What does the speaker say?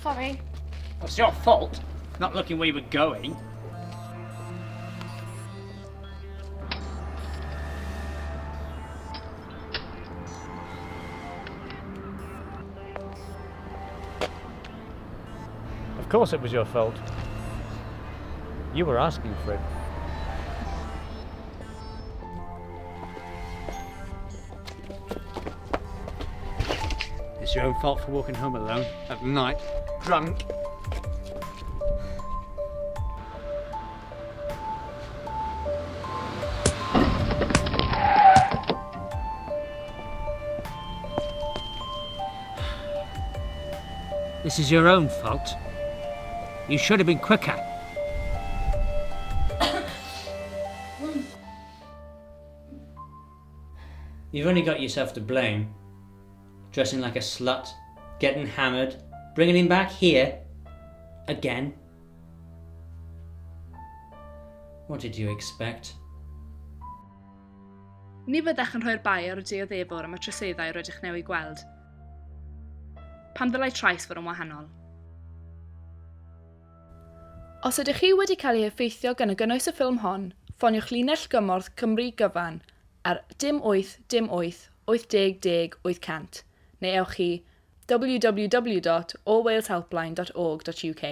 Sorry. It's your fault, not looking where you were going. Of course it was your fault. You were asking for it. It's your own fault for walking home alone at night, drunk. This is your own fault. You should have been quicker. You've only got yourself to blame. Dressing like a slut, getting hammered, bringing him back here. Again. What did you expect? Ni fyddech yn rhoi'r bai ar y dioddefwr am y troseddau rydych newydd gweld. Pam ddylai trais fod yn wahanol? Os ydych chi wedi cael ei effeithio gan y gynnwys y ffilm hon, ffoniwch linell gymorth Cymru gyfan ar dim 8 dim 8 80 10 800 neu ewch i www.allwaleshelpline.org.uk.